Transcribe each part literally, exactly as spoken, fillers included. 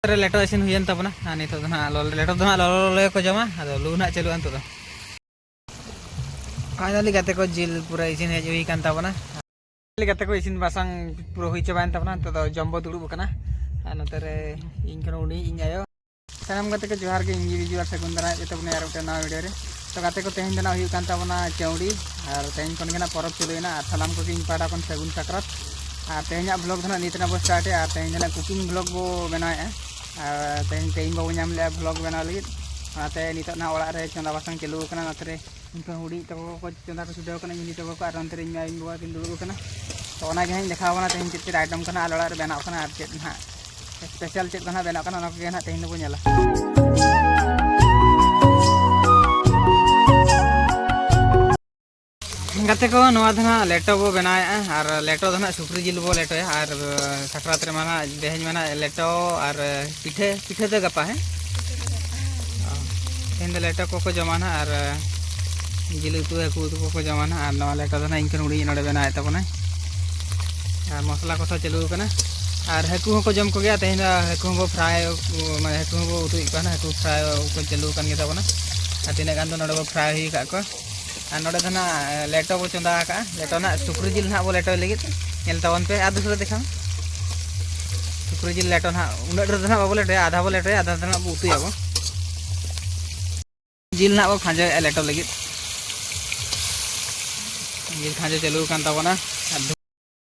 ᱨᱮ ᱞᱮᱴᱚ ᱤᱥᱤᱱ ᱦᱩᱭᱮᱱ ᱛᱟᱵᱚᱱᱟ᱾ ᱟᱨ ᱱᱤᱛᱚᱜ ᱫᱚ ᱱᱟᱦᱟᱜ ᱞᱚᱞᱚ, ᱞᱮᱴᱚ ᱫᱚ ᱱᱟᱦᱟᱜ ᱞᱚᱞᱚ ᱞᱚᱞᱚ ᱜᱮᱠᱚ ᱡᱚᱢᱟ᱾ ᱟᱫᱚ ᱞᱩ ᱱᱟᱦᱟᱜ ᱪᱟᱹᱞᱩᱜᱼᱟ ᱱᱤᱛᱚᱜ ᱫᱚ᱾ ᱯᱷᱟᱭᱱᱟᱞᱤ ᱜᱟᱛᱮ ᱠᱚ, ᱡᱤᱞ ᱯᱩᱨᱟᱹ ᱤᱥᱤᱱ ᱦᱮᱡ ᱦᱩᱭ ᱟᱠᱟᱱ ᱛᱟᱵᱚᱱᱟ᱾ ᱯᱷᱟᱭᱱᱟᱞᱤ ᱜᱟᱛᱮ ᱠᱚ, ᱤᱥᱤᱱ ᱵᱟᱥᱟᱝ ᱯᱩᱨᱟᱹ ᱦᱩᱭ ᱪᱟᱵᱟᱭᱮᱱ ᱛᱟᱵᱚᱱᱟ᱾ ᱱᱤᱛᱚᱜ ᱫᱚ ᱡᱚᱢ ᱵᱚ ᱫᱩᱲᱩᱵ ᱟᱠᱟᱱᱟ᱾ ᱟᱨ ᱱᱚᱛᱮ ᱨᱮ ᱤᱧ ᱠᱷᱚᱱ ᱦᱩᱰᱤᱧ ᱤᱧ ᱟᱭᱳ᱾ ᱥᱟᱱᱟᱢ ᱜᱟᱛᱮ ᱠᱚ ᱡᱚᱦᱟᱨ ᱜᱮ, ᱤᱧ ᱜᱮ ᱵᱤᱡᱩ ᱟᱨ ᱥᱟᱹᱜᱩᱱ ᱫᱟᱨᱟᱭ ᱛᱮ ᱛᱟᱵᱚᱱᱟ ᱟᱨ ᱢᱤᱫᱴᱮᱱ ᱱᱟᱣᱟ ᱵᱷᱤᱰᱤᱭᱳ ᱨᱮ᱾ ᱛᱚ ᱜᱟᱛᱮ ᱠᱚ, ᱛᱮᱦᱮᱧ ᱫᱚ ᱱᱟᱜ ᱦᱩᱭᱩᱜ ᱠᱟᱱ ᱛᱟᱵᱚᱱᱟ ᱪᱟᱹᱣᱰᱤ᱾ ᱟᱨ ᱛᱮᱦᱮᱧ ᱠᱷᱚᱱ ᱜᱮ ᱱᱟᱜ ᱯᱚᱨᱚᱵᱽ ᱪᱟᱹᱞᱩᱭᱮᱱᱟ᱾ ᱟᱨ ᱥᱟᱱᱟᱢ ᱠᱚᱜᱮ ᱤᱧ ᱯᱟᱦᱴᱟ ᱠᱷᱚᱱ ᱥᱟᱹᱜᱩᱱ ᱥᱟᱠᱨᱟᱛ᱾ ᱟᱨ ᱛᱮᱦᱮᱧᱟᱜ ᱵᱷᱞᱚᱜᱽ ᱫᱚ ᱱᱟᱜ ᱱᱤᱛ ᱨᱮᱱᱟᱜ ᱵᱚ ᱥᱴᱟᱨᱴᱮᱜᱼᱟ᱾ ᱟᱨ ᱛᱮᱦᱮᱧ ᱫᱚ ᱱᱟᱜ ᱠᱩᱠᱤᱝ ᱵᱷᱞᱚᱜᱽ ᱵᱚ ᱵᱮᱱᱟᱣᱮᱫᱼᱟ᱾ ᱟᱨ ᱛᱮᱦᱮᱧ ᱴᱟᱭᱤᱢ ᱵᱟᱵᱚ ᱧᱟᱢ ᱞᱮᱜᱼᱟ ᱵᱷᱞᱚᱜᱽ ᱵᱮᱱᱟᱣ ᱞᱟᱹᱜᱤᱫ᱾ ᱚᱱᱟᱛᱮ ᱱᱤᱛᱚᱜ ᱱᱟᱜ ᱚᱲᱟᱜ ᱨᱮ ᱪᱚᱸᱫᱟ ᱵᱟᱥᱟᱝ ᱪᱟᱹᱞᱩ ᱟᱠᱟᱱᱟ᱾ ᱱᱚᱛᱮ ᱨᱮ ᱤᱧ ᱠᱷᱚᱱ ᱦᱩᱰᱤᱧ ᱛᱟᱠᱚ ᱠᱚ ᱪᱚᱸᱫᱟ ᱠᱚ ᱪᱷᱩᱴᱟᱹᱣ ᱠᱟᱱᱟ, ᱤᱧ ᱦᱩᱰᱤᱧ ᱛᱟᱠᱚ ᱠᱚ, ᱟᱨ ᱚᱱᱛᱮ ᱨᱮ ᱤᱧ ᱟᱭᱳ ᱵᱟᱵᱟ ᱠᱤᱱ ᱫᱩᱲᱩᱵ ᱟᱠᱟᱱᱟ᱾ ᱛᱚ ᱚᱱᱟ ᱜᱮ ᱦᱟᱸᱜ ᱤᱧ ᱫᱮᱠᱷᱟᱣ ᱟᱵᱚᱱᱟ ᱛᱮᱦᱮᱧ ᱪᱮᱫ ᱪᱮᱫ ᱟᱭᱴᱮᱢ ᱠᱟᱱᱟ ᱟᱞᱮ ᱚᱲᱟᱜ ᱨᱮ ᱵᱮᱱᱟᱣ ᱠᱟᱱᱟ, ᱟᱨ ᱪᱮᱫ ᱱᱟᱦᱟᱜ ᱥᱯᱮᱥᱟᱞ ᱪᱮᱫ ᱠᱚ ᱱᱟᱦᱟᱜ ᱵᱮᱱᱟᱜ ᱠᱟᱱᱟ, ᱚᱱᱟ ᱠᱚᱜᱮ ᱱᱟᱦᱟᱜ ᱛᱮᱦᱮᱧ ᱫᱚᱵᱚ ᱧᱮᱞᱟ᱾ ᱜᱟᱛᱮ ᱠᱚ, ᱱᱚᱣᱟ ᱫᱚ ᱱᱟᱦᱟᱜ ᱞᱮᱴᱚ ᱵᱚ ᱵᱮᱱᱟᱣᱮᱫᱼᱟ, ᱟᱨ ᱞᱮᱴᱚ ᱫᱚ ᱱᱟᱦᱟᱜ ᱥᱩᱠᱨᱤ ᱡᱤᱞ ᱵᱚ ᱞᱮᱴᱚᱭᱟ, ᱟᱨ ᱥᱟᱠᱨᱟᱛ ᱨᱮᱢᱟ ᱱᱟᱦᱟᱜ, ᱛᱮᱦᱮᱧ ᱢᱟ ᱱᱟᱦᱟᱜ ᱞᱮᱴᱚ ᱟᱨ ᱯᱤᱴᱷᱟᱹ, ᱯᱤᱴᱷᱟᱹ ᱫᱚ ᱜᱟᱯᱟ, ᱦᱮᱸ? ᱛᱮᱦᱮᱧ ᱫᱚ ᱞᱮᱴᱚ ᱠᱚᱠᱚ ᱡᱚᱢᱟ ᱱᱟᱦᱟᱜ, ᱟᱨ ᱡᱤᱞ ᱩᱛᱩ, ᱦᱟᱹᱠᱩ ᱩᱛᱩ ᱠᱚᱠᱚ ᱡᱚᱢᱟ ᱱᱟᱦᱟᱜ, ᱟᱨ ᱱᱚᱣᱟ ᱞᱮᱴᱚ ᱫᱚ ᱱᱟᱦᱟᱜ ᱤᱧ ᱠᱷᱚᱱ ᱦᱩᱰᱤᱧ ᱱᱚᱰᱮ ᱵᱮᱱᱟᱣᱮᱫ ᱛᱟᱵᱚᱱᱟᱭ᱾ ᱟᱨ ᱢᱚᱥᱞᱟ ᱠᱚᱥᱟ ᱪᱟᱹᱞᱩ ᱟᱠᱟᱱᱟ᱾ ᱟᱨ ᱦᱟᱹᱠᱩ ᱦᱚᱸᱠᱚ ᱡᱚᱢ ᱠᱚᱜᱮᱭᱟ᱾ ᱛᱮᱦᱮᱧ ᱫᱚ ᱦᱟᱹᱠᱩ ᱦᱚᱸᱵᱚ ᱯᱷᱨᱟᱭ, ᱢᱟᱱᱮ ᱦᱟᱹᱠᱩ ᱦᱚᱸᱵᱚ ᱩᱛᱩᱭᱮᱫ ᱠᱚᱣᱟ ᱱᱟᱦᱟᱜ, ᱦᱟᱹᱠᱩ ᱯᱷᱨᱟᱭ ᱠᱚ ᱪᱟᱹᱞᱩ ᱟᱠᱟᱱ ᱜᱮ ᱛᱟᱵᱚᱱᱟ᱾ ᱟᱨ ᱛᱤᱱᱟᱹᱜ ᱜᱟᱱ ᱫᱚ ᱱᱚᱰᱮ ᱵᱚ ᱯᱷᱨᱟᱭ ᱦᱩᱭ ᱟᱠᱟᱫ ᱠᱚᱣᱟ᱾ ᱟᱨ ᱱᱚᱰᱮ ᱫᱚ ᱱᱟᱦᱟᱜ ᱞᱮᱴᱚ ᱵᱚ ᱪᱚᱸᱫᱟ ᱟᱠᱟᱫᱼᱟ᱾ ᱞᱮᱴᱚ ᱱᱟᱦᱟᱜ ᱥᱩᱠᱨᱤ ᱡᱤᱞ ᱱᱟᱦᱟᱜ ᱵᱚ ᱞᱮᱴᱚᱭ ᱞᱟᱹᱜᱤᱫ᱾ ᱧᱮᱞ ᱛᱟᱵᱚᱱ ᱯᱮ, ᱟᱨ ᱫᱩᱥᱨᱟᱹ ᱫᱮᱠᱷᱟᱣ᱾ ᱥᱩᱠᱨᱤ ᱡᱤᱞ ᱞᱮᱴᱚ ᱱᱟᱦᱟᱜ ᱩᱱᱟᱹᱜ ᱰᱷᱮᱨ ᱫᱚ ᱱᱟᱦᱟᱜ ᱵᱟᱵᱚ ᱞᱮᱴᱚᱭᱟ, ᱟᱫᱷᱟ ᱵᱚ ᱞᱮᱴᱚᱭᱟ, ᱟᱫᱷᱟ ᱫᱚ ᱱᱟᱦᱟᱜ ᱵᱚ ᱩᱛᱩᱭᱟᱵᱚ᱾ ᱡᱤᱞ ᱱᱟᱦᱟᱜ ᱵᱚ ᱠᱷᱟᱸᱡᱚᱭᱮᱫᱼᱟ ᱞᱮᱴᱚ ᱞᱟᱹᱜᱤᱫ᱾ ᱡᱤᱞ ᱠᱷᱟᱸᱡᱚ ᱪᱟᱹᱞᱩ ᱟᱠᱟᱱ ᱛᱟᱵᱚᱱᱟ᱾ ᱟᱨ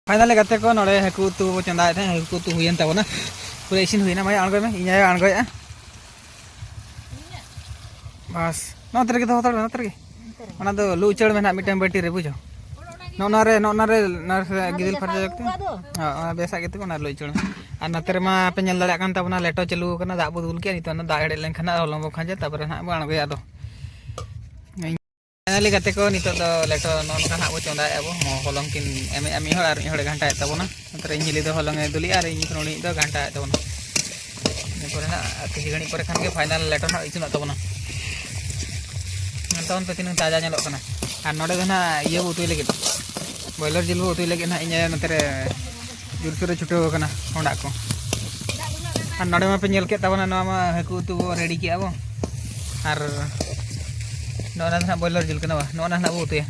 ᱯᱷᱟᱭᱱᱟᱞᱤ ᱜᱟᱛᱮ ᱠᱚ, ᱱᱚᱰᱮ ᱦᱟᱹᱠᱩ ᱩᱛᱩ ᱵᱚ ᱪᱚᱸᱫᱟᱭᱮᱫ ᱛᱟᱦᱮᱸᱫ, ᱦᱟᱹᱠᱩ ᱩᱛᱩ ᱦᱩᱭᱮᱱ ᱛᱟᱵᱚᱱᱟ, ᱯᱩᱨᱟᱹ ᱤᱥᱤᱱ ᱦᱩᱭᱮᱱᱟ᱾ ᱢᱟᱭᱟ, ᱟᱬᱜᱚᱭ ᱢᱮ, ᱤᱧ ᱟᱭᱳ ᱟᱬᱜᱚᱭᱮᱫᱼᱟ᱾ ᱵᱟᱥ, ᱱᱚᱛᱮ ᱨᱮᱜᱮ ᱫᱚᱦᱚ ᱦᱟᱛᱟᱲ ᱢᱮ, ᱱᱚᱛᱮ ᱨᱮᱜᱮ᱾ ᱚᱱᱟ ᱫᱚ ᱞᱩ ᱩᱪᱟᱹᱲ ᱢᱮ ᱱᱟᱦᱟᱜ ᱢᱤᱫᱴᱟᱝ ᱵᱟᱹᱴᱤ ᱨᱮ, ᱵᱩᱡᱷᱟᱹᱣ᱾ ᱱᱚᱜᱼᱚ ᱱᱚᱣᱟ ᱨᱮ, ᱱᱚᱜᱼᱚ ᱱᱚᱣᱟ ᱨᱮ, ᱱᱚᱣᱟ ᱨᱮ ᱜᱤᱫᱤᱞ ᱯᱷᱟᱨᱪᱟ ᱠᱟᱛᱮ᱾ ᱦᱳᱭ, ᱚᱱᱟ ᱵᱮᱥᱟᱜ ᱜᱮᱛᱮ ᱚᱱᱟ ᱞᱩ ᱩᱪᱟᱹᱲ ᱢᱮ᱾ ᱟᱨ ᱱᱚᱛᱮ ᱨᱮᱢᱟ ᱯᱮ ᱧᱮᱞ ᱫᱟᱲᱮᱭᱟᱜ ᱠᱟᱱ ᱛᱟᱵᱚᱱᱟ, ᱞᱮᱴᱚ ᱪᱟᱹᱞᱩ ᱟᱠᱟᱱᱟ, ᱫᱟᱜ ᱵᱚ ᱫᱩᱞ ᱠᱮᱜᱼᱟ᱾ ᱱᱤᱛᱚᱜ ᱚᱱᱟ ᱫᱟᱜ ᱦᱮᱰᱮᱡ ᱞᱮᱱᱠᱷᱟᱱ ᱦᱟᱸᱜ ᱦᱚᱞᱚᱝ ᱵᱚ ᱠᱷᱟᱸᱡᱟ, ᱛᱟᱨᱯᱚᱨᱮ ᱱᱟᱦᱟᱜ ᱵᱚ ᱟᱬᱜᱚᱭᱟ ᱟᱫᱚ᱾ ᱯᱷᱟᱭᱱᱟᱞᱤ ᱜᱟᱛᱮ ᱠᱚ, ᱱᱤᱛᱚᱜ ᱫᱚ ᱞᱮᱴᱚ ᱱᱚᱜᱼᱚ ᱱᱚᱝᱠᱟ ᱱᱟᱦᱟᱜ ᱵᱚ ᱪᱚᱸᱫᱟᱭᱮᱫᱼᱟ ᱵᱚ᱾ ᱦᱚᱞᱚᱝ ᱠᱤᱱ ᱮᱢᱮᱫᱼᱟ, ᱢᱤᱫ ᱦᱚᱲ ᱟᱨ ᱢᱤᱫ ᱦᱚᱲᱮ ᱜᱷᱟᱱᱴᱟᱭᱮᱫ ᱛᱟᱵᱚᱱᱟ᱾ ᱱᱚᱛᱮ ᱨᱮ ᱤᱧ ᱦᱤᱞᱤ ᱫᱚ ᱦᱚᱞᱚᱝ ᱮ ᱫᱩᱞᱮᱜᱼᱟ ᱟᱨ ᱤᱧ ᱩᱱᱤ ᱫᱚ ᱜᱷᱟᱱᱴᱟᱭᱮᱫ ᱛᱟᱵᱚᱱᱟ᱾ ᱤᱱᱟᱹ ᱯᱚᱨᱮ ᱱᱟᱦᱟᱜ ᱠᱤᱪᱷᱩ ᱜᱷᱟᱹᱲᱤᱡ ᱯᱚᱨᱮ ᱠᱷᱟᱱ ᱜᱮ ᱯᱷᱟᱭᱱᱟᱞ ᱞᱮᱴᱚ ᱱᱟᱦᱟᱜ ᱤᱥᱤᱱᱚᱜ ᱛᱟᱵᱚᱱᱟ᱾ ᱧᱮᱞ ᱛᱟᱵᱚᱱ ᱯᱮ ᱛᱤᱱᱟᱹᱜ ᱛᱟᱡᱟ ᱧᱮᱞᱚᱜ ᱠᱟᱱᱟ᱾ ᱟᱨ ᱱᱚᱰᱮ ᱫᱚ ᱱᱟᱦᱟᱜ ᱤᱭᱟᱹ ᱵᱚ ᱩᱛᱩᱭ ᱞᱟᱹᱜᱤᱫ, ᱵᱚᱭᱞᱟᱨ ᱡᱤᱞ ᱵᱚ ᱩᱛᱩᱭ ᱞᱟᱹᱜᱤᱫ ᱱᱟᱦᱟᱜ ᱤᱧ ᱟᱭᱳ ᱱᱚᱛᱮ ᱨᱮ ᱡᱳᱨᱥᱳᱨ ᱮ ᱪᱷᱩᱴᱟᱹᱣ ᱟᱠᱟᱱᱟ ᱠᱚᱸᱰᱟᱜ ᱠᱚ᱾ ᱟᱨ ᱱᱚᱰᱮ ᱢᱟᱯᱮ ᱧᱮᱞ ᱠᱮᱫ ᱛᱟᱵᱚᱱᱟ, ᱱᱚᱣᱟ ᱢᱟ ᱦᱟᱹᱠᱩ ᱩᱛᱩ ᱵᱚ ᱨᱮᱰᱤ ᱠᱮᱜᱼᱟ ᱵᱚ᱾ ᱟᱨ ᱱᱚᱜᱼᱚ ᱱᱟ ᱫᱚ ᱱᱟᱦᱟᱜ ᱵᱚᱭᱞᱟᱨ ᱡᱤᱞ ᱠᱟᱱᱟ ᱵᱟ, ᱱᱚᱜᱼᱚ ᱱᱟ ᱱᱟᱦᱟᱜ ᱵᱚ ᱩᱛᱩᱭᱟ᱾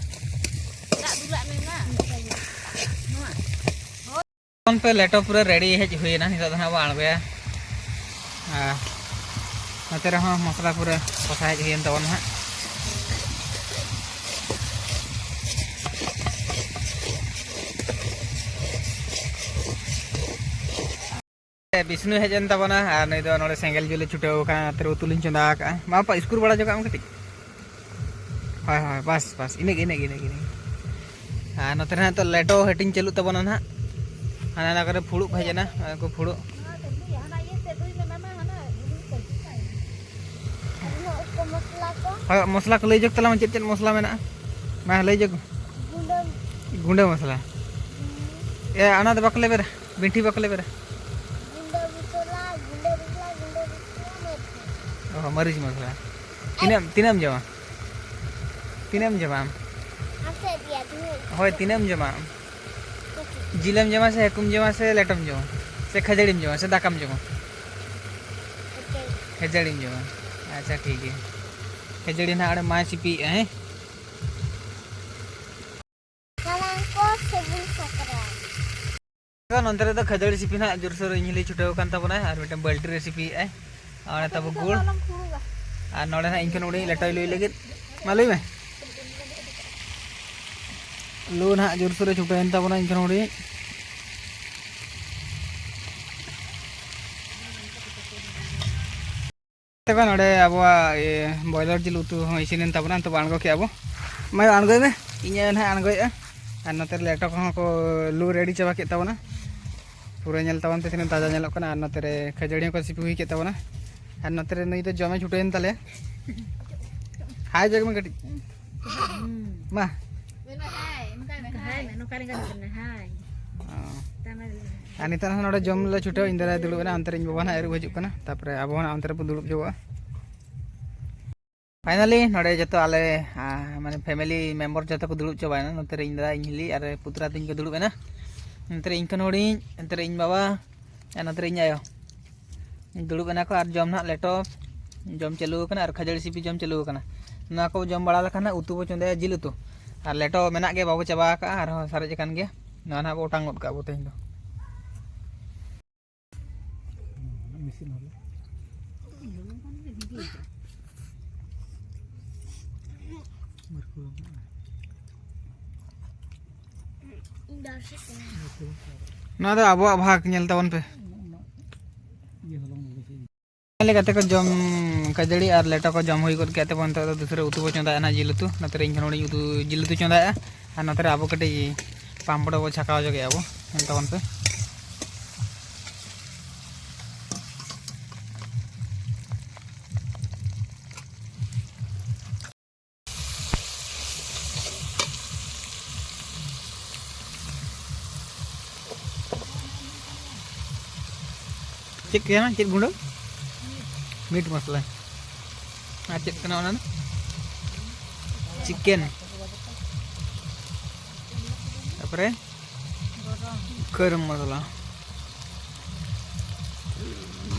ᱫᱟᱜ ᱫᱩᱞᱟᱜ ᱢᱮ ᱢᱟ᱾ ᱱᱚᱣᱟ᱾ ᱠᱷᱚᱱ ᱯᱮ ᱞᱮᱴᱚ ᱯᱩᱨᱟᱹ ᱨᱮᱰᱤ ᱦᱮᱡ ᱦᱩᱭᱮᱱᱟ, ᱱᱤᱛᱚᱜ ᱫᱚ ᱱᱟᱦᱟᱜ ᱵᱚ ᱟᱬᱜᱚᱭᱟ᱾ ᱟᱨ ᱱᱚᱛᱮ ᱨᱮᱦᱚᱸ ᱢᱚᱥᱞᱟ ᱯᱩᱨᱟᱹ ᱠᱚᱥᱟ ᱦᱮᱡ ᱦᱩᱭᱮᱱ ᱛᱟᱵᱚᱱᱟ ᱦᱟᱸᱜ᱾ ᱵᱤᱥᱱᱩ ᱦᱮᱡ ᱮᱱ ᱛᱟᱵᱚᱱᱟ ᱟᱨ ᱱᱩᱭ ᱫᱚ ᱱᱚᱰᱮ ᱥᱮᱸᱜᱮᱞ ᱡᱩᱞᱮ ᱪᱷᱩᱴᱟᱹᱣ ᱟᱠᱟᱱᱟ, ᱱᱚᱛᱮ ᱨᱮ ᱩᱛᱩ ᱞᱤᱧ ᱪᱚᱸᱫᱟ ᱟᱠᱟᱫᱼᱟ᱾ ᱢᱟ ᱯᱟ ᱤᱥᱠᱩᱨ ᱵᱟᱲᱟ ᱧᱚᱜ ᱠᱟᱜ ᱢᱮ ᱠᱟᱹᱴᱤᱡ᱾ ᱦᱳᱭ, ᱦᱳᱭ, ᱵᱟᱥ, ᱵᱟᱥ, ᱤᱱᱟᱹᱜᱮ, ᱤᱱᱟᱹᱜᱮ, ᱤᱱᱟᱹᱜᱮ, ᱤᱱᱟᱹᱜᱮ᱾ ᱟᱨ ᱱᱚᱛᱮ ᱨᱮ ᱦᱟᱸᱜ ᱱᱤᱛᱚᱜ ᱞᱮᱴᱚ ᱦᱟᱹᱴᱤᱧ ᱪᱟᱹᱞᱩᱜ ᱛᱟᱵᱚᱱᱟ ᱱᱟᱦᱟᱜ᱾ ᱦᱟᱱᱟ ᱚᱱᱟ ᱠᱚᱨᱮ ᱯᱷᱩᱲᱩᱜ ᱠᱚ ᱦᱮᱡ ᱮᱱᱟ, ᱚᱱᱟ ᱠᱚ ᱯᱷᱩᱲᱩᱜ᱾ ᱦᱟᱱᱟ ᱤᱭᱟᱹ ᱛᱮ ᱫᱩᱭ ᱢᱮ, ᱢᱟᱢᱟ, ᱦᱟᱱᱟ ᱟᱨᱦᱚᱸ ᱩᱛᱩ ᱢᱚᱥᱞᱟ ᱠᱚ᱾ ᱦᱳᱭ, ᱢᱚᱥᱞᱟ ᱠᱚ ᱞᱟᱹᱭ ᱡᱚᱜ ᱛᱟᱞᱟᱝ ᱢᱮ, ᱪᱮᱫ ᱪᱮᱫ ᱢᱚᱥᱞᱟ ᱢᱮᱱᱟᱜᱼᱟ? ᱢᱟ, ᱞᱟᱹᱭ ᱡᱚᱜ᱾ ᱜᱩᱸᱰᱟᱹ᱾ ᱜᱩᱸᱰᱟᱹ ᱢᱚᱥᱞᱟ᱾ ᱦᱩᱸ᱾ ᱮ, ᱚᱱᱟ ᱫᱚ ᱵᱟᱠᱚ ᱞᱟᱹᱭ ᱵᱮᱨᱟ, ᱵᱤᱱᱴᱷᱤ ᱵᱟᱠᱚ ᱞᱟᱹᱭ ᱵᱮᱨᱟ᱾ ᱜᱩᱸᱰᱟᱹ ᱢᱚᱥᱞᱟ, ᱜᱩᱸᱰᱟᱹ ᱢᱚᱥᱞᱟ, ᱜᱩᱸᱰᱟᱹ ᱢᱚᱥᱞᱟ, ᱢᱟᱹᱨᱤᱪ᱾ ᱚ, ᱢᱟᱹᱨᱤᱪ ᱢᱚᱥᱞᱟ᱾ ᱛᱤᱱᱟᱹᱜ, ᱛᱤᱱᱟᱹᱜ ᱮᱢ ᱡᱚᱢᱟ? ᱛᱤᱱᱟᱹᱜ ᱮᱢ ᱡᱚᱢᱟ ᱟᱢ? ᱟᱢ ᱥᱮᱫ ᱜᱮᱭᱟ, ᱛᱤᱱᱟᱹᱜ? ᱦᱳᱭ, ᱛᱤᱱᱟᱹᱜ ᱮᱢ ᱡᱚᱢᱟ ᱟᱢ? ᱡᱤᱞᱮᱢ ᱡᱚᱢᱟ ᱥᱮ ᱦᱟᱹᱠᱩᱢ ᱡᱚᱢᱟ ᱥᱮ ᱞᱮᱴᱚᱢ ᱡᱚᱢᱟ ᱥᱮ ᱠᱷᱟᱹᱡᱟᱹᱲᱤᱢ ᱡᱚᱢᱟ ᱥᱮ ᱫᱟᱠᱟᱢ ᱡᱚᱢᱟ? ᱠᱷᱟᱹᱡᱟᱹᱲᱤᱢ ᱡᱚᱢᱟ᱾ ᱟᱪᱪᱷᱟ, ᱴᱷᱤᱠ ᱜᱮᱭᱟ᱾ ᱠᱷᱟᱹᱡᱟᱹᱲᱤ ᱱᱟᱦᱟᱜ ᱚᱸᱰᱮ ᱢᱟᱭ ᱥᱤᱯᱤᱭᱮᱫᱼᱟ, ᱦᱮᱸ? ᱥᱟᱱᱟᱢ ᱠᱚ ᱥᱟᱹᱜᱩᱱ ᱥᱟᱠᱨᱟᱛ᱾ ᱱᱚᱱᱛᱮ ᱨᱮᱫᱚ ᱠᱷᱟᱹᱡᱟᱹᱲᱤ ᱥᱤᱯᱤ ᱱᱟᱦᱟᱜ ᱡᱳᱨᱥᱳᱨ ᱤᱧ ᱦᱤᱞᱤ ᱪᱷᱩᱴᱟᱹᱣ ᱟᱠᱟᱱ ᱛᱟᱵᱚᱱᱟ ᱟᱨ ᱢᱤᱫᱴᱮᱱ ᱵᱟᱹᱞᱴᱤ ᱨᱮ ᱥᱤᱯᱤᱭᱮᱫᱼᱟᱭ᱾ ᱟᱨ ᱚᱸᱰᱮ ᱛᱟᱵᱚ ᱜᱩᱲ᱾ ᱟᱨ ᱱᱚᱰᱮ ᱱᱟᱦᱟᱜ ᱤᱧ ᱠᱷᱚᱱ ᱦᱩᱰᱤᱧ ᱞᱮᱴᱚᱭ ᱞᱩᱭ ᱞᱟᱹᱜᱤᱫ᱾ ᱢᱟ ᱞᱟᱹᱭ ᱢᱮ᱾ ᱞᱩ ᱱᱟᱦᱟᱜ ᱡᱳᱨᱥᱳᱨ ᱮ ᱪᱷᱩᱴᱟᱹᱣᱮᱱ ᱛᱟᱵᱚᱱᱟ ᱤᱧ ᱠᱷᱚᱱ ᱦᱩᱰᱤᱧ᱾ ᱛᱚᱵᱮ ᱱᱚᱰᱮ ᱟᱵᱚᱣᱟᱜ, ᱤᱭᱟᱹ, ᱵᱚᱭᱞᱟᱨ ᱡᱤᱞ ᱩᱛᱩ ᱦᱚᱸ ᱤᱥᱤᱱᱮᱱ ᱛᱟᱵᱚᱱᱟ, ᱱᱤᱛᱚᱜ ᱵᱚ ᱟᱬᱜᱚ ᱠᱮᱜᱼᱟ ᱵᱚ᱾ ᱢᱟ ᱟᱬᱜᱚᱭ ᱢᱮ, ᱤᱧ ᱱᱟᱦᱟᱜ ᱟᱬᱜᱚᱭᱮᱫᱼᱟ᱾ ᱟᱨ ᱱᱚᱛᱮ ᱨᱮ ᱞᱮᱴᱚ ᱠᱚᱦᱚᱸ ᱠᱚ ᱞᱩ ᱨᱮᱰᱤ ᱪᱟᱵᱟ ᱠᱮᱫ ᱛᱟᱵᱚᱱᱟ᱾ ᱯᱩᱨᱟᱹ ᱧᱮᱞ ᱛᱟᱵᱚᱱ ᱯᱮ ᱛᱤᱱᱟᱹᱜ ᱛᱟᱡᱟ ᱧᱮᱞᱚᱜ ᱠᱟᱱᱟ᱾ ᱟᱨ ᱱᱚᱛᱮ ᱨᱮ ᱠᱷᱟᱹᱡᱟᱹᱲᱤ ᱦᱚᱸᱠᱚ ᱥᱤᱯᱤ ᱦᱩᱭ ᱠᱮᱫ ᱛᱟᱵᱚᱱᱟ᱾ ᱟᱨ ᱱᱚᱛᱮ ᱨᱮ ᱱᱩᱭ ᱫᱚ ᱡᱚᱢᱮ ᱪᱷᱩᱴᱟᱹᱣᱮᱱ ᱛᱟᱞᱮᱭᱟ᱾ ᱦᱟᱭ ᱡᱟᱜᱽ ᱢᱮ ᱠᱟᱹᱴᱤᱡ᱾ ᱢᱟ᱾ ᱦᱟᱭ ᱢᱮ, ᱱᱚᱝᱠᱟ ᱨᱮᱸᱜᱮᱡ ᱠᱟᱱᱟ, ᱦᱟᱭ᱾ ᱚ᱾ ᱛᱟᱢᱟ ᱞᱟᱹᱭ ᱢᱮ᱾ ᱟᱨ ᱱᱤᱛᱚᱜ ᱦᱚᱸ ᱱᱚᱰᱮ ᱡᱚᱢ ᱞᱮ ᱪᱷᱩᱴᱟᱹᱣ, ᱤᱧ ᱫᱟᱫᱟᱭ ᱫᱩᱲᱩᱵ ᱮᱱᱟ, ᱚᱱᱛᱮ ᱨᱮ ᱤᱧ ᱵᱟᱵᱟ ᱱᱟᱦᱟᱜ ᱟᱹᱨᱩᱵ ᱦᱤᱡᱩᱜ ᱠᱟᱱᱟ, ᱛᱟᱯᱚᱨᱮ ᱟᱵᱚ ᱦᱚᱸ ᱱᱟᱦᱟᱜ ᱚᱱᱛᱮ ᱨᱮᱵᱚ ᱫᱩᱲᱩᱵ ᱡᱚᱜᱚᱜᱼᱟ᱾ ᱯᱷᱟᱭᱱᱟᱞᱤ ᱱᱚᱰᱮ ᱡᱚᱛᱚ ᱟᱞᱮ, ᱟ, ᱢᱟᱱᱮ ᱯᱷᱮᱢᱮᱞᱤ ᱢᱮᱢᱵᱟᱨ ᱡᱚᱛᱚ ᱠᱚ ᱫᱩᱲᱩᱵ ᱪᱟᱵᱟᱭᱮᱱᱟ᱾ ᱱᱚᱛᱮ ᱨᱮ ᱤᱧ ᱫᱟᱫᱟ, ᱤᱧ ᱦᱤᱞᱤ ᱟᱨ ᱯᱩᱛᱨᱟ ᱛᱤᱧ ᱠᱚ ᱫᱩᱲᱩᱵ ᱮᱱᱟ᱾ ᱱᱚᱛᱮ ᱨᱮ ᱤᱧ ᱠᱷᱚᱱ ᱦᱩᱰᱤᱧ, ᱱᱚᱛᱮ ᱨᱮ ᱤᱧ ᱵᱟᱵᱟ, ᱟᱨ ᱱᱚᱛᱮ ᱨᱮ ᱤᱧ ᱟᱭᱳ᱾ ᱫᱩᱲᱩᱵ ᱮᱱᱟ ᱠᱚ ᱟᱨ ᱡᱚᱢ ᱱᱟᱦᱟᱜ ᱞᱮᱴᱚ ᱡᱚᱢ ᱪᱟᱹᱞᱩ ᱟᱠᱟᱱᱟ ᱟᱨ ᱠᱷᱟᱹᱡᱟᱹᱲᱤ ᱥᱤᱯᱤ ᱡᱚᱢ ᱪᱟᱹᱞᱩ ᱟᱠᱟᱱᱟ᱾ ᱱᱚᱣᱟ ᱠᱚ ᱡᱚᱢ ᱵᱟᱲᱟ ᱞᱮᱠᱷᱟᱱ ᱱᱟᱦᱟᱜ ᱩᱛᱩ ᱵᱚ ᱪᱚᱸᱫᱟᱭᱟ, ᱡᱤᱞ ᱩᱛᱩ᱾ ᱟᱨ ᱞᱮᱴᱚ ᱢᱮᱱᱟᱜ ᱜᱮᱭᱟ, ᱵᱟᱵᱚ ᱪᱟᱵᱟ ᱟᱠᱟᱜᱼᱟ, ᱟᱨᱦᱚᱸ ᱥᱟᱨᱮᱡ ᱟᱠᱟᱱ ᱜᱮᱭᱟ᱾ ᱱᱚᱣᱟ ᱱᱟᱦᱟᱜ ᱵᱚ ᱚᱴᱟᱝ ᱜᱚᱫ ᱠᱟᱜᱼᱟ ᱵᱚ ᱛᱮᱦᱮᱧ ᱫᱚ᱾ ᱱᱚᱣᱟ ᱫᱚ ᱟᱵᱚᱣᱟᱜ ᱵᱷᱟᱜᱽ, ᱧᱮᱞ ᱛᱟᱵᱚᱱ ᱯᱮ᱾ ᱧᱮᱞ ᱠᱟᱛᱮ ᱠᱚ ᱡᱚᱢ, ᱠᱷᱟᱹᱡᱟᱹᱲᱤ ᱟᱨ ᱞᱮᱴᱚ ᱠᱚ ᱡᱚᱢ ᱦᱩᱭ ᱜᱚᱫ ᱠᱮᱫ ᱛᱮ, ᱱᱤᱛᱚᱜ ᱫᱚ ᱫᱩᱥᱨᱟᱹ ᱩᱛᱩ ᱵᱚ ᱪᱚᱸᱫᱟᱭᱟ ᱱᱟᱦᱟᱜ, ᱡᱤᱞ ᱩᱛᱩ᱾ ᱱᱚᱛᱮ ᱨᱮ ᱤᱧ ᱦᱚᱸ ᱱᱚᱰᱮᱧ ᱩᱛᱩ, ᱡᱤᱞ ᱩᱛᱩ ᱪᱚᱸᱫᱟᱭᱟ᱾ ᱟᱨ ᱱᱚᱛᱮ ᱨᱮ ᱟᱵᱚ ᱠᱟᱹᱴᱤᱡ ᱯᱟᱢᱯᱲᱚ ᱵᱚ ᱪᱷᱟᱠᱟᱣ ᱧᱚᱜᱮᱜᱼᱟ ᱵᱚ, ᱧᱮᱞ ᱛᱟᱵᱚᱱ ᱯᱮ᱾ ᱪᱮᱫ ᱠᱟᱱᱟ? ᱪᱮᱫ ᱜᱩᱸᱰᱟᱹ? ᱢᱤᱴ ᱢᱚᱥᱞᱟ᱾ ᱟᱨ ᱪᱮᱫ ᱠᱟᱱᱟ ᱚᱱᱟ ᱫᱚ? ᱪᱤᱠᱮᱱ᱾ ᱛᱟᱨᱯᱚᱨᱮ ᱜᱚᱨᱚᱢ ᱢᱚᱥᱞᱟ᱾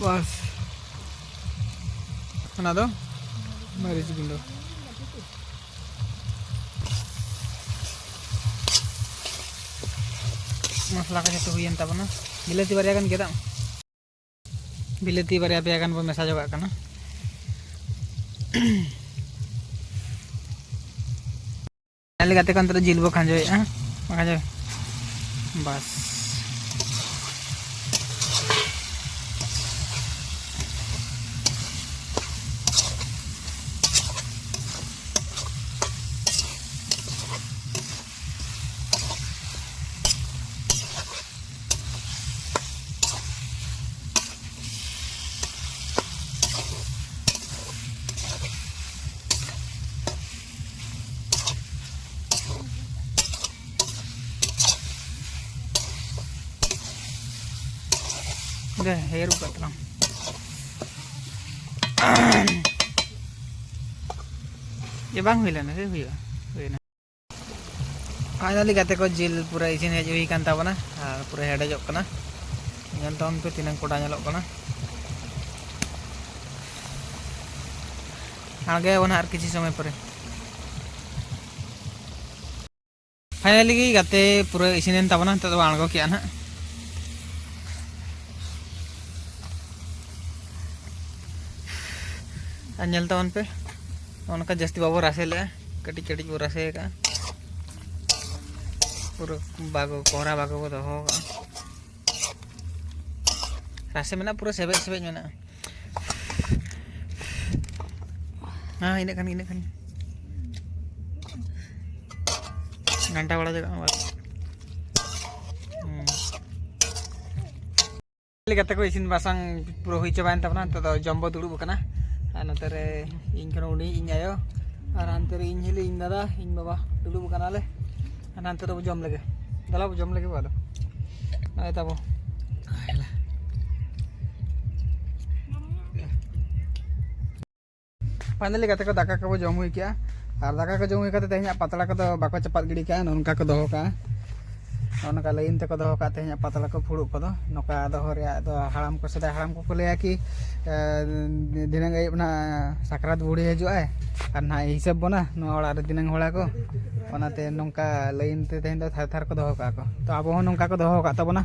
ᱵᱟᱥ, ᱚᱱᱟ ᱫᱚ ᱢᱟᱹᱨᱤᱪ ᱜᱩᱸᱰᱟᱹ᱾ ᱢᱚᱥᱞᱟ ᱠᱚ ᱡᱚᱛᱚ ᱦᱩᱭᱮᱱ ᱛᱟᱵᱚᱱᱟ᱾ ᱵᱤᱞᱟᱹᱛᱤ ᱵᱟᱨᱭᱟ ᱜᱟᱱ ᱜᱮᱫᱟᱜ, ᱵᱤᱞᱟᱹᱛᱤ ᱵᱟᱨᱭᱟ ᱯᱮᱭᱟ ᱜᱟᱱ ᱵᱚ ᱢᱮᱥᱟ ᱧᱚᱜᱟᱜ ᱠᱟᱱᱟ᱾ ᱟᱞᱮ ᱜᱟᱛᱮ ᱠᱚ ᱚᱱᱛᱮ ᱨᱮ ᱡᱤᱞ ᱵᱚ ᱠᱷᱟᱸᱡᱚᱭᱮᱫᱼᱟ, ᱠᱷᱟᱸᱡᱚ᱾ ᱵᱟᱥ᱾ ᱫᱮ, ᱦᱮᱨ ᱠᱟᱜ ᱛᱟᱞᱟᱝ᱾ ᱮ, ᱵᱟᱝ ᱦᱩᱭ ᱞᱮᱱᱟ ᱥᱮ ᱦᱩᱭᱩᱜᱼᱟ? ᱦᱩᱭᱱᱟ᱾ Finally ᱜᱟᱛᱮ ᱠᱚ, ᱡᱤᱞ ᱯᱩᱨᱟᱹ ᱤᱥᱤᱱ ᱦᱮᱡ ᱦᱩᱭ ᱟᱠᱟᱱ ᱛᱟᱵᱚᱱᱟ ᱟᱨ ᱯᱩᱨᱟᱹ ᱦᱮᱰᱮᱡᱚᱜ ᱠᱟᱱᱟ᱾ ᱧᱮᱞ ᱛᱟᱵᱚᱱ ᱯᱮ ᱛᱤᱱᱟᱹᱜ ᱠᱚᱰᱟ ᱧᱮᱞᱚᱜ ᱠᱟᱱᱟ᱾ ᱟᱬᱜᱚᱭᱟᱵᱚᱱ ᱦᱟᱸᱜ ᱟᱨ ᱠᱤᱪᱷᱩ ᱥᱚᱢᱚᱭ ᱯᱚᱨᱮ᱾ ᱯᱷᱟᱭᱱᱟᱞᱤ ᱜᱮ ᱜᱟᱛᱮ ᱯᱩᱨᱟᱹ ᱤᱥᱤᱱᱮᱱ ᱛᱟᱵᱚᱱᱟ᱾ ᱱᱤᱛᱚᱜ ᱫᱚ ᱟᱬᱜᱚ ᱠᱮᱜᱼᱟ ᱱᱟᱦᱟᱜ᱾ ᱟᱨ ᱧᱮᱞ ᱛᱟᱵᱚᱱ ᱯᱮ, ᱱᱚᱜᱼᱚ ᱱᱚᱝᱠᱟ ᱡᱟᱹᱥᱛᱤ ᱵᱟᱵᱚ ᱨᱟᱥᱮ ᱞᱮᱜᱼᱟ, ᱠᱟᱹᱴᱤᱡ ᱠᱟᱹᱴᱤᱡ ᱵᱚ ᱨᱟᱥᱮ ᱟᱠᱟᱜᱼᱟ᱾ ᱯᱩᱨᱟᱹ ᱵᱟᱜᱚ, ᱠᱚᱦᱨᱟ ᱵᱟᱜᱚ ᱵᱚ ᱫᱚᱦᱚ ᱟᱠᱟᱜᱼᱟ᱾ ᱨᱟᱥᱮ ᱢᱮᱱᱟᱜᱼᱟ, ᱯᱩᱨᱟᱹ ᱥᱮᱵᱮᱡ ᱥᱮᱵᱮᱡ ᱢᱮᱱᱟᱜᱼᱟ᱾ ᱦᱮᱸ, ᱤᱱᱟᱹᱜ ᱠᱷᱟᱱ ᱜᱮ, ᱤᱱᱟᱹᱜ ᱠᱷᱟᱱ ᱜᱮ᱾ ᱜᱷᱟᱱᱴᱟ ᱵᱟᱲᱟ ᱡᱟᱜᱟ ᱵᱟᱥ᱾ ᱦᱩᱸ᱾ ᱜᱟᱛᱮ ᱠᱚ ᱤᱥᱤᱱ ᱵᱟᱥᱟᱝ ᱯᱩᱨᱟᱹ ᱦᱩᱭ ᱪᱟᱵᱟᱭᱮᱱ ᱛᱟᱵᱚᱱᱟ᱾ ᱱᱤᱛᱚᱜ ᱫᱚ ᱡᱚᱢ ᱵᱚ ᱫᱩᱲᱩᱵ ᱟᱠᱟᱱᱟ᱾ ᱟᱨ ᱱᱚᱛᱮ ᱨᱮ ᱤᱧ ᱠᱟᱱᱟ ᱩᱱᱤ, ᱤᱧ ᱟᱭᱳ, ᱟᱨ ᱦᱟᱱᱛᱮ ᱨᱮ ᱤᱧ ᱦᱤᱞᱤ, ᱤᱧ ᱫᱟᱫᱟ, ᱤᱧ ᱵᱟᱵᱟ ᱫᱩᱲᱩᱵ ᱟᱠᱟᱱᱟᱞᱮ᱾ ᱟᱨ ᱦᱟᱱᱛᱮ ᱫᱚᱵᱚ ᱡᱚᱢ ᱞᱮᱜᱮ᱾ ᱫᱮᱞᱟ ᱵᱚ ᱡᱚᱢ ᱞᱮᱜᱮ ᱵᱚ ᱟᱫᱚ᱾ ᱱᱚᱜᱼᱚᱭ ᱛᱟᱵᱚ᱾ ᱯᱷᱟᱭᱱᱟᱞᱤ ᱜᱟᱛᱮ ᱠᱚ, ᱫᱟᱠᱟ ᱠᱚᱵᱚ ᱡᱚᱢ ᱦᱩᱭ ᱠᱮᱜᱼᱟ᱾ ᱟᱨ ᱫᱟᱠᱟ ᱠᱚ ᱡᱚᱢ ᱦᱩᱭ ᱠᱟᱛᱮ ᱛᱮᱦᱮᱧᱟᱜ ᱯᱟᱛᱲᱟ ᱠᱚᱫᱚ ᱵᱟᱠᱚ ᱪᱟᱯᱟᱫ ᱜᱤᱰᱤ ᱠᱟᱜᱼᱟ, ᱱᱚᱜᱼᱚ ᱱᱚᱝᱠᱟ ᱠᱚ ᱫᱚᱦᱚ ᱠᱟᱜᱼᱟ᱾ ᱱᱚᱜᱼᱚ ᱱᱚᱝᱠᱟ ᱞᱟᱭᱤᱱ ᱛᱮᱠᱚ ᱫᱚᱦᱚ ᱠᱟᱜᱼᱟ ᱛᱮᱦᱮᱧᱟᱜ ᱯᱟᱛᱲᱟ ᱠᱚ, ᱯᱷᱩᱲᱩᱜ ᱠᱚᱫᱚ᱾ ᱱᱚᱝᱠᱟ ᱫᱚᱦᱚ ᱨᱮᱭᱟᱜ ᱫᱚ ᱦᱟᱲᱟᱢ ᱠᱚ, ᱥᱮᱫᱟᱭ ᱦᱟᱲᱟᱢ ᱠᱚᱠᱚ ᱞᱟᱹᱭᱟ ᱠᱤ, ᱮ, ᱫᱷᱤᱱᱟᱹᱝ ᱟᱹᱭᱩᱵ ᱱᱟᱦᱟᱜ ᱥᱟᱠᱨᱟᱛ ᱵᱩᱲᱦᱤ ᱦᱤᱡᱩᱜᱼᱟᱭ ᱟᱨ ᱱᱟᱦᱟᱜ ᱦᱤᱥᱟᱹᱵ ᱵᱚᱱᱟ ᱱᱚᱣᱟ ᱚᱲᱟᱜ ᱨᱮ ᱫᱷᱤᱱᱟᱹᱝ ᱦᱚᱲᱟ ᱠᱚ᱾ ᱚᱱᱟᱛᱮ ᱱᱚᱝᱠᱟ ᱞᱟᱭᱤᱱ ᱛᱮ ᱛᱮᱦᱮᱧ ᱫᱚ ᱛᱷᱟᱨ ᱛᱷᱟᱨ ᱠᱚ ᱫᱚᱦᱚ ᱠᱟᱜᱼᱟ ᱠᱚ᱾ ᱛᱚ ᱟᱵᱚ ᱦᱚᱸ ᱱᱚᱝᱠᱟ ᱠᱚ ᱫᱚᱦᱚ ᱠᱟᱜ ᱛᱟᱵᱚᱱᱟ᱾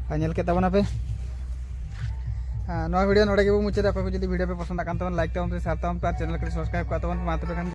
ᱟᱨ ᱧᱮᱞ ᱠᱮᱫ ᱛᱟᱵᱚᱱᱟ ᱯᱮ᱾ ᱟᱨ ᱱᱚᱣᱟ ᱵᱷᱤᱰᱤᱭᱳ ᱱᱚᱰᱮ ᱜᱮᱵᱚ ᱢᱩᱪᱟᱹᱫᱟ᱾ ᱚᱠᱚᱭ ᱠᱚ ᱡᱩᱫᱤ ᱵᱷᱤᱰᱤᱭᱳ ᱯᱮ ᱯᱚᱥᱚᱱᱫ ᱟᱜ ᱠᱟᱱ ᱛᱟᱵᱚᱱᱟ, ᱞᱟᱭᱤᱠ ᱛᱟᱵᱚᱱ ᱯᱮ, ᱥᱮᱭᱟᱨ ᱛᱟᱵᱚᱱ ᱯᱮ ᱟᱨ ᱪᱮᱱᱮᱞ ᱠᱟᱹᱴᱤᱡ ᱥᱟᱵᱥᱠᱨᱟᱭᱤᱵ ᱠᱟᱜ ᱛᱟᱵᱚᱱ ᱯᱮ᱾ ᱢᱟ ᱛᱚᱵᱮ ᱠᱷᱟᱱ